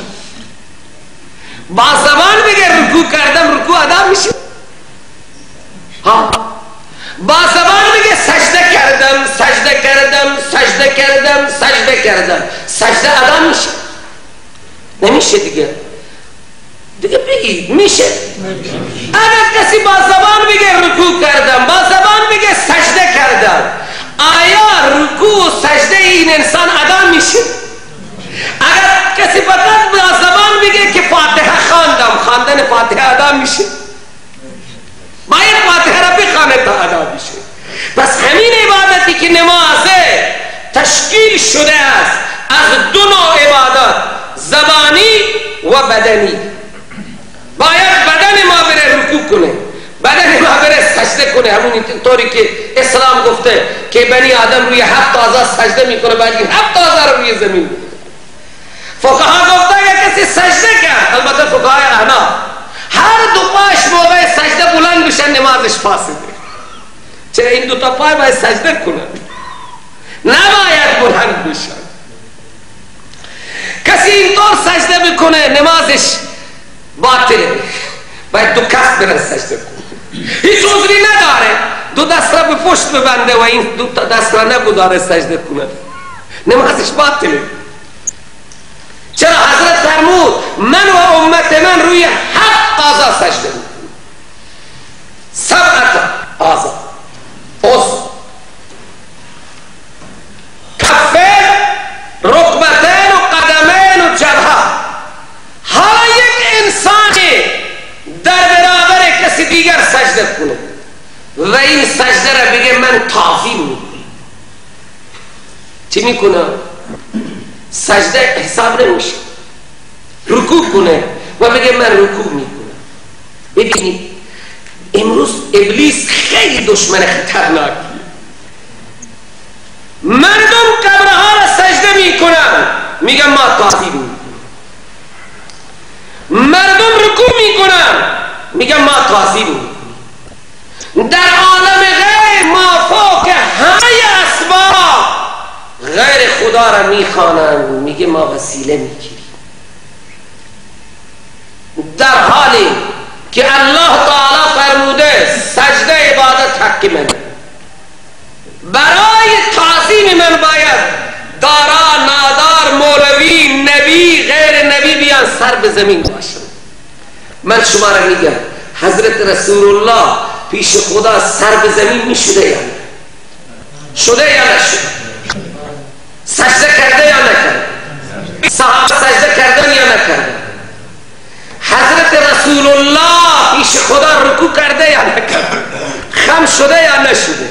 با زبان بگه رکوع کردم، رکوع ادا میشه. ها، با زبان بگه سجده کردم، سجده کردم، سجده کردم، سجده کردم، سجده ادا میشه؟ نمیشه دیگه. دیگه بگید میشه؟ اگر کسی با زبان بگه رکوع کردم، با زبان بگه سجده کردم، آیا رکوع و سجده این انسان ادا میشه؟ اگر کسی فقط با زبان بگه که فاتحه خواندم، خواندن فاتحه ادا میشه؟ باید فاتحه را بخوانه تا ادا میشه. پس همین عبادتی که نمازه تشکیل شده است از دو نوع عبادت، زبانی و بدنی. باید بدن ما بره رکوع کنه، بدن ما بره سجده کنه، همون طوری که اسلام گفته که بنی آدم روی 7 اعضا سجده میکنه، باید این 7 اعضا رو روی زمین بکنه. فقها گفته اگر کسی سجده کرد، البته فقهای احناف، هر دو پاش موقع سجده بلند بشن نمازش فاسده. چرا این دو تا پای باید سجده کنن، نباید بلند بشن. کسی اینطور سجده بکنه نمازش باطله، باید دو کف برن سجده کنه، هیچ عذری نداره، دو دست را به پشت ببنده و این دو دست را نگذاره سجده کنه، نمازش باطله. چرا حضرت فرمود من و امت من روی 7 اعضا سجده میکنیم، 7 اعضا، عضو، کفین، رکبتین و قدمین و جبهه. حالا یک انسانی در برابر کسی دیگر سجده کنه و این سجده را بگه من تعظیم میکنم، چی میکنه؟ سجده حساب نمیشه. رکوع کنه و بگه من رکوع میکنم. ببینید امروز ابلیس خیلی دشمن خطرناکیه. مردم قبرها را سجده میکنن، میگن ما تعظیم میکنیم. مردم رکوع میکنن، میگن ما تعظیم میکنیم. در عالم غیر ما فوق همه اسباب غیر خدا را میخوانند، میگه ما وسیله میگیریم، در حالی که الله تعالی فرموده سجده عبادت حق منه، برای تعظیم من باید دارا، نادار، مولوی، نبی، غیر نبی بیان سر به زمین باشن. من شما را میگم حضرت رسول الله پیش خدا سر به زمین میشده یا نه؟ شده یا نشده؟ سجده کرده یا نکرده؟ صحابه سجده کردن یا نکردن؟ حضرت رسول الله پیش خدا رکوع کرده یا نکرده؟ خم شده یا نشده؟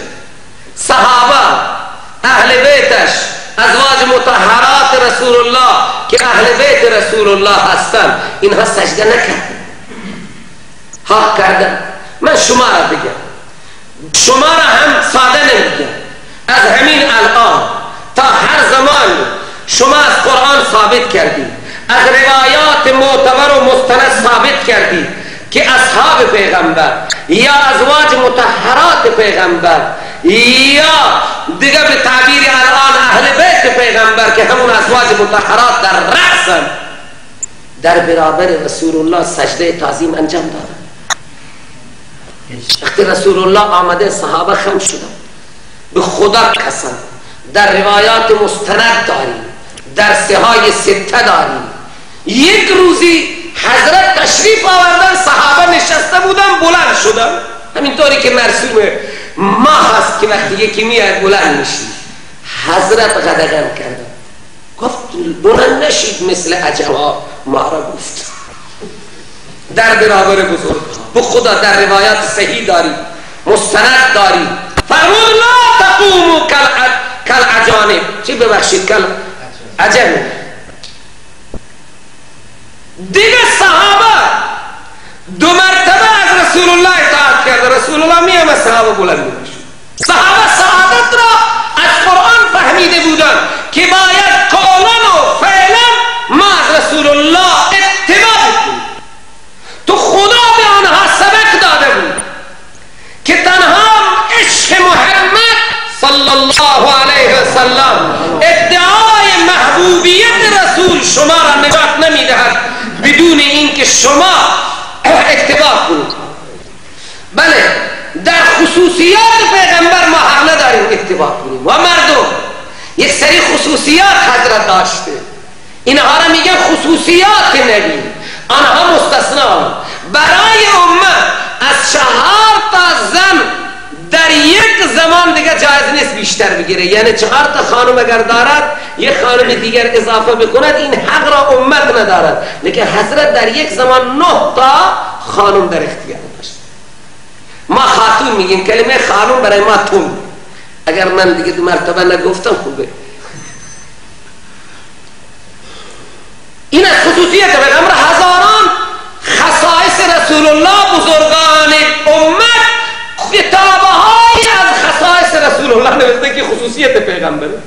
صحابه، اهل بیتش، ازواج مطهرات رسول الله که اهل بیت رسول الله هستند، اینها سجده نکردن، ها کردن. من شما را بگم، شما را هم ساده نمیگم، از همین الان تا هر زمان شما از قرآن ثابت کردید، از روایات معتبر و مستند ثابت کردید که اصحاب پیغمبر یا ازواج مطهرات پیغمبر یا دیگه به تعبیر الان اهل بیت پیغمبر که همون ازواج مطهرات در رأسن، در برابر رسول الله سجده تعظیم انجام دادن. وقتی رسول الله آمده صحابه خم شدن، به خدا قسم در روایات مستند داریم، در سهای سته داریم، یک روزی حضرت تشریف آوردن، صحابه نشسته بودن بلند شدن، همینطوری که مرسوم ما هست که وقتی یکی میاد بلند میشی. حضرت غدغن کردن، گفت بلند نشید مثل عجم‌ها، ما را گفت در برابر بزرگ. به خدا در روایات صحیح داری، مستند داری، فرمود لا تقوموا کالعجانب، چی ببخشید کالعجم. دیگه صحابه دو مرتبه از رسول الله اطاعت کرده، رسول الله میام صحابه بلند میشه. صحابه سعادت را از قرآن فهمیده بودن که باید قولا و فعلا ما از رسول الله اتباع بکنیم. تو خدا به آنها سبق داده بود که تنها عشق محمد صلی الله علیه و سلم، ادعای محبوبیت رسول شما را نجات نمیدهد بدون اینکه شما اتباع کنید. بله در خصوصیات پیغمبر ما حق نداریم اتباع کنیم. و مردم یک سری خصوصیات حضرت داشته، اینها را میگن خصوصیات نبی، آنها مستثنا. برای امت از 4 تا زن در یک زمان دیگه جایز نیست بیشتر بگیره، یعنی 4 تا خانم اگر دارد یک خانم دیگر اضافه بکند این حق را امت ندارد. لیکن حضرت در یک زمان 9 تا خانم در اختیار داشت. ما خاتون میگیم، کلمه خانم برای ما تون، اگر من دیگه دو مرتبه نگفتم خوبه. این از خصوصیت پیغمبر. هزاران خصائص رسول الله بزرگان امت کتابه های از خصائص رسول الله نوشته که خصوصیت پیغمبره.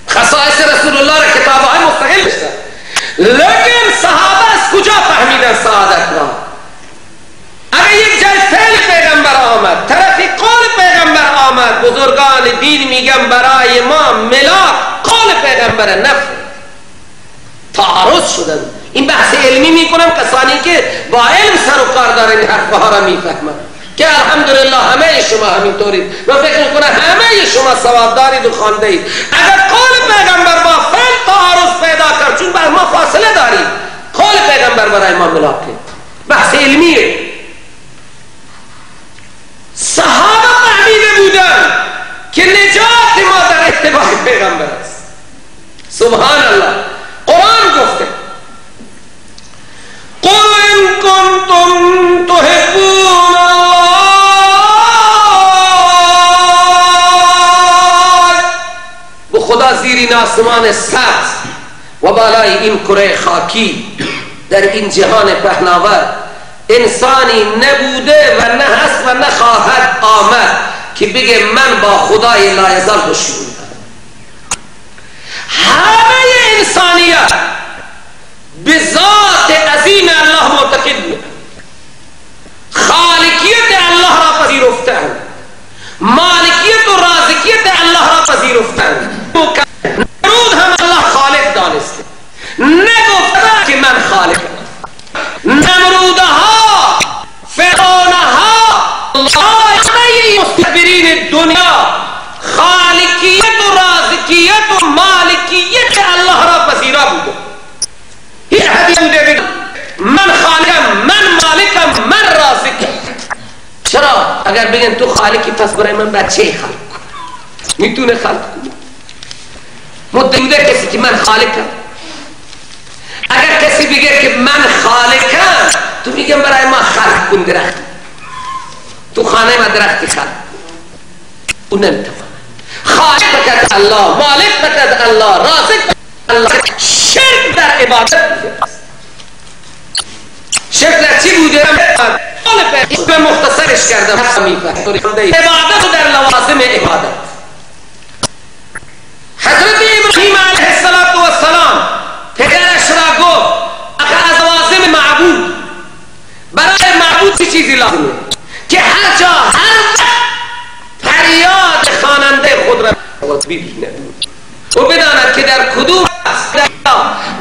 خصائص رسول الله را کتابه های مستقل نوشته. لیکن صحابه از کجا فهمیدن سعادت را؟ اگر یک جای فعل پیغمبر آمد، طرفی قول پیغمبر آمد، بزرگان دین میگن برای ما ملاک قول پیغمبر، نفع تعارض شدن. این بحث علمی میکنم، کسانی که با علم سر و کار دارن این حرفها را میفهمن که الحمدلله همه شما همینطورید و فکر میکنم همه شما سواد دارید و خوانده اید. اگر قول پیغمبر با فعل تعارض پیدا کرد، چون بر ما فاصله داریم، قول پیغمبر برای ما ملاکه، بحث علمیه. صحابه فهمیده بودن که نجات ما در اتباع پیغمبر است. سبحان الله، قرآن گفته قل ان کنتم تحبون الله، به خدا زیر این آسمان سبز و بالای این کره خاکی در این جهان پهناور انسانی نبوده و نه هست و نخواهد آمد که بگه من با خدای لایزال دشمنی دارم. همه انسانیت به ذات عظیم الله معتقد بودند، خالقیت الله را پذیرفتند، مالکیت و رازقیت الله را پذیرفتند. نمرود هم الله خالق دانسته، نگفته که من خالقم. نمرودها، فرعونها، همه مستکبرین دنیا خالقیت و رازقیت و مالکیت الله را پذیرا بوده. هیچ حدی بوده من خالقم، من مالکم، من رازقم. چرا؟ اگر بگن تو خالقی پس برای من بچه خلق کن، میتونه خلق کنه. مدعی بوده کسی که من خالقم. اگر کسی بگه که من خالقم، تو میگم برای ما خلق کن درخت، تو خانه ما درختی خلق کن، اون نمیتواند. خالق فقط الله، مالک فقط الله، رازق فقط الله. شرک در عبادت بوده. شرک در چی بوده؟ به مختصرش کردم، عبادت در لوازم عبادت. حضرت ابراهیم علیه السلام پدرش را گفت چه چیزی لازمه که هر جا هر فریاد خواننده خود را ببیند و بداند که در کدوم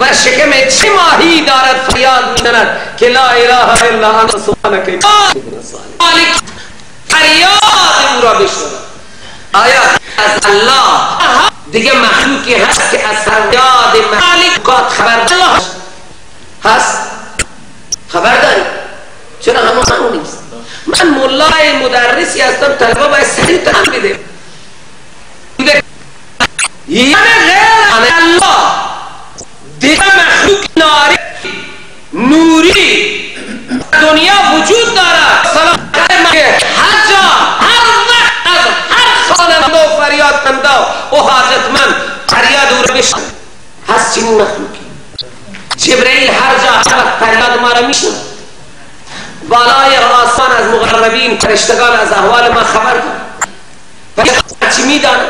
و شکم چه ماهی دارد فریاد میزند که لا اله الا انت سبحانک فریاد او را بشنود. آیا از الله دیگه مخلوقی هست که از فریاد مخلوقات خبر هست؟ خبر داری؟ چرا همون نیست؟ من مولای مدرسی هستم، طلبه باید سریع تن بده. یعنی غیر الله دیگه مخلوق ناری نوری دنیا وجود دارد. سلام هر جا هر وقت از هر خواننده و فریاد کننده و حاجتمند فریاد او را بشنود. هست چنین مخلوقی؟ جبرئیل هر جا هر وقت فریاد ما را میشنود. بالای آسمان از مقربین فرشتگان از احوال ما خبر دارند. چی میدانه؟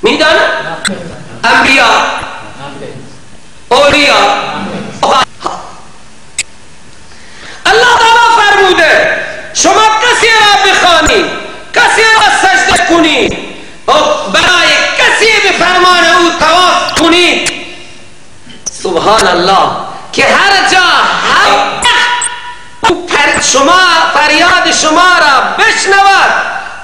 میدانه؟ انبیا، اولیا. الله تعالی فرموده شما کسی را بخوانی، کسی را سجده کنی و برای کسی به فرمان او طواف کنی. سبحان الله که هر جا هر شما فریاد شما را بشنود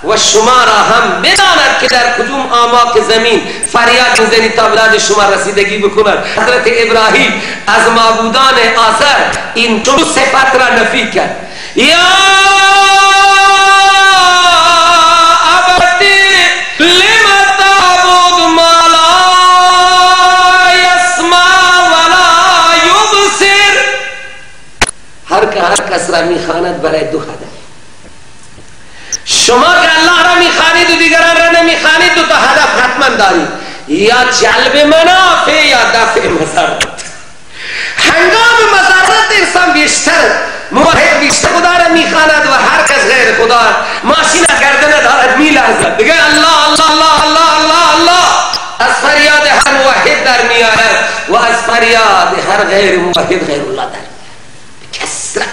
و شما را هم بداند که در کدوم آماق زمین فریاد میزنید تا بلاد شما رسیدگی بکند. حضرت ابراهیم از معبودان آذر این دو صفت را نفی کرد. یا ابتی لم تعبد ما لا یسمع ولا یبصر. هر کس را میخواند برای دو هدف. شما که الله را میخوانید و دیگران را نمیخوانید، دو تا هدف حتما دارید، یا جلب منافع یا دفع مضرات. هنگام مضرات انسان بیشتر موحد بیشتر خدا را میخواند و هر کس غیر خدا ماشین گردن دارد میلرزد دیگه الله الله الله الله الله الله. از فریاد هر موحد در میآید و از فریاد هر غیر موحد غیر الله در کثرت.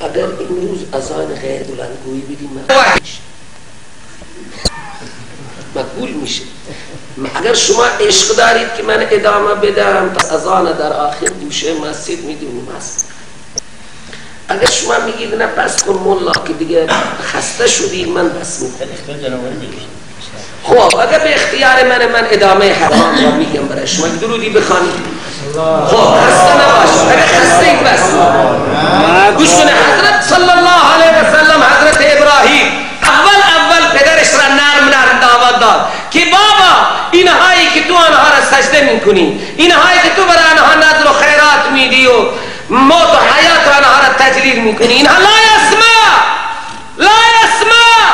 اگر امروز اذان غیر بلندگویی بدیم مقبول میشه. اگر شما عشق دارید که من ادامه بدم، پس اذان در آخر گوشه مسجد میدونیم هست. اگر شما میگید نه بس کن ملا که دیگه خسته شدی، من بس میکنم. خب اگر به اختیار من ادامه حرام را میگم برای شما. درودی بخوانید. خب خسته نباش، اگر خسته اید بس گوش کنه. حضرت صلی الله علیه و سلم، حضرت ابراهیم اول پدرش را نرم نرم دعوت داد که بابا اینهایی که تو آنها را سجده میکنی، اینهایی که تو برای آنها نذر و خیرات میدی و موت و حیات آنها را تجلیل میکنی، اینها لا یسمع لا یسمع،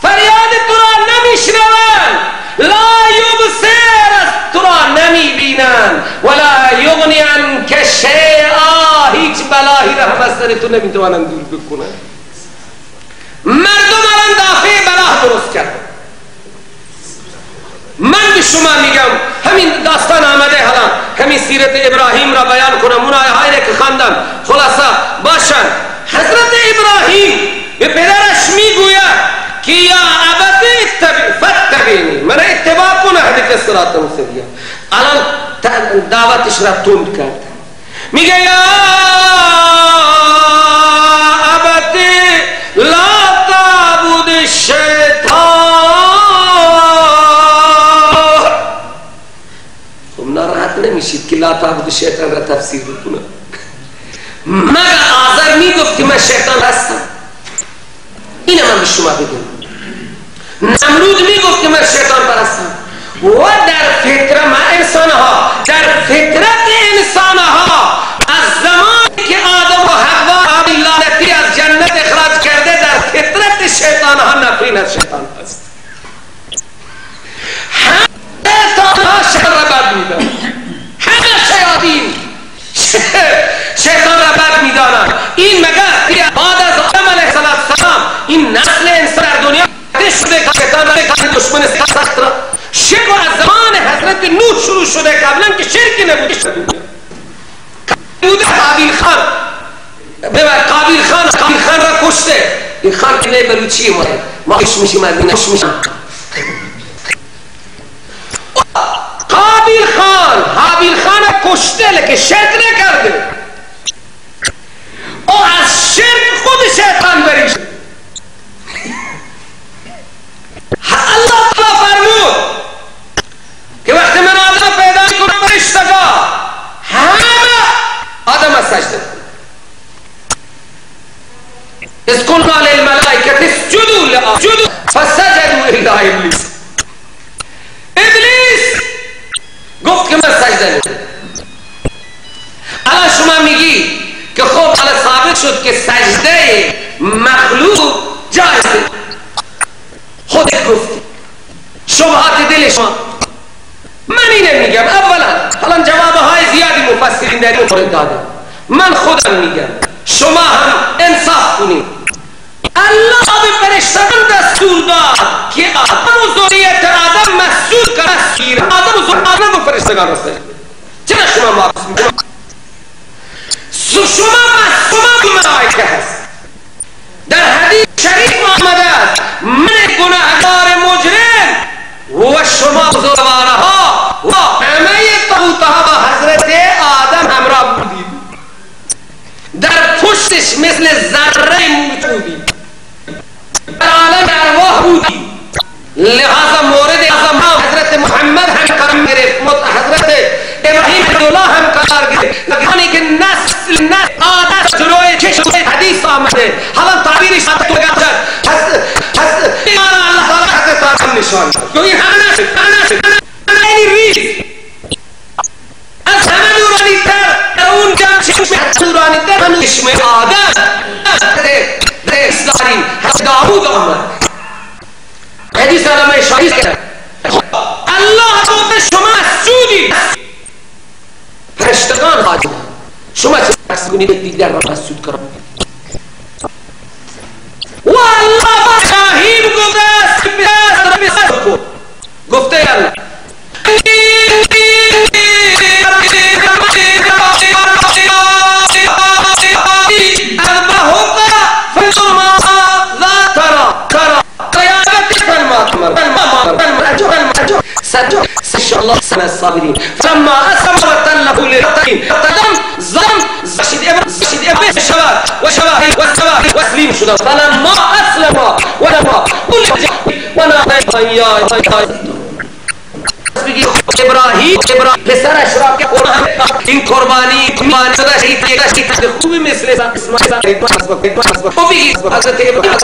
فریاد تو را نمیشنوند، لا یبصر، از تو را نمیبینند، ولا یغنی عنک شیئا، هیچ بلاهی را هم از سر تو نمیتوانند دور بکنند. مردم الان دافع بلا درست کرد. من به شما میگم همین داستان آمده، حالا همین سیرت ابراهیم را بیان کنم، اون آیه هایی که خواندم خلاصه باشن. حضرت ابراهیم به پدرش میگوید که یا ابتی فاتبعنی، من اتباع کن اهدک صراط مستقیم. الان دعوتش را تند کرد، میگه یا ابتی لا تعبد الشیطان. خب ناراحت نمیشید که لا تعبد الشیطان را تفسیر بکنم؟ مگر آذر میگفت که من شیطان هستم؟ اینه من به شما بگم. نمرود میگفت که من شیطان پرستم. و در فطرت ما انسان ها، در فطرت انسان ها از زمانی که آدم و حوا لعنتی از جنت اخراج کرده، در فطرت شیطان ها نفرین از شیطان هست. همه شیطان ها شیطان را بد میدانند، همه شیاطین شیطان را بد میدانند. این مگر بعد از آدم علیه السلام این نسل انسان در دنیا شده که شیطان را دشمن سخت را شکو از زمان شروع شده، قبلا که شرکی نبوده. بوده قابیل خان، ببر قابیل خان، قابیل خان را کشته. این خان که نه بلوچی ما خوش میشیم از این خوش میشیم. قابیل خان، حابیل خان را کشته لکه شرک نکرده. او از شرک خود شیطان بری شد. الله تعالی فرمود که وقتی من آدم پیدا میکنم فرشتگان همه آدم سجده کنه. اذ قلنا للملائکة اسجدوا لآدم فسجدوا الا ابلیس. ابلیس گفت که من سجده نمی‌کنم. الان شما میگی که خب حالا ثابت شد که سجده مخلوق جایزه. خودت گفتی شبهات دل شما. من اینه میگم اولا، حالا جوابهای زیادی مفسرین در این مورد دادن، من خودم میگم شما هم انصاف کنید. الله به فرشتگان دستور داد که آدم و ذریت آدم مسجود کنند. آدم و ذریت آدم و فرشتگان را سجده. چرا شما معاف میکنید؟ شما ملائکه هست. در حدیث شریف آمده است من گناهکار مجرم و شما بزرگوارها و همه طاغوت‌ها با حضرت آدم همراه بودید، در پشتش مثل ذره بودید، در عالم ارواح بودید. لہذا مورد حضرت محمد هم قرار گرفت، حضرت ابراهیم الله هم قرار گرفت. یعنی که نسل نسل آدم جلوی چشم حدیث آمده. حالا تعبیرش تو گفت الله تعالی حضرت آدم نشان داد. این همه نسل نسل خیلی ریز از همه نورانی تر در اون جمع چشم نورانی تر هم چشم آدم داریم. حضرت داوود آمد، حدیث علامه شاهی کرد. الله گفت شما مسجودید، فرشتگان حاضر، شما چه بحث کنید دیگر را مسجود کنید. و الله ابراهیم گفته است گفته الله الله سنة الصابرين فلما أسلم وتله للتقين تدم زم زشد إبر زشد إبر شباب وشباب وشباب وسليم شدن فلما أسلم ولما وانا يا ابراهیم پسرش را این قربانی خوبی مثل حضرت ابراهیم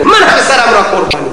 من پسرم را قربانی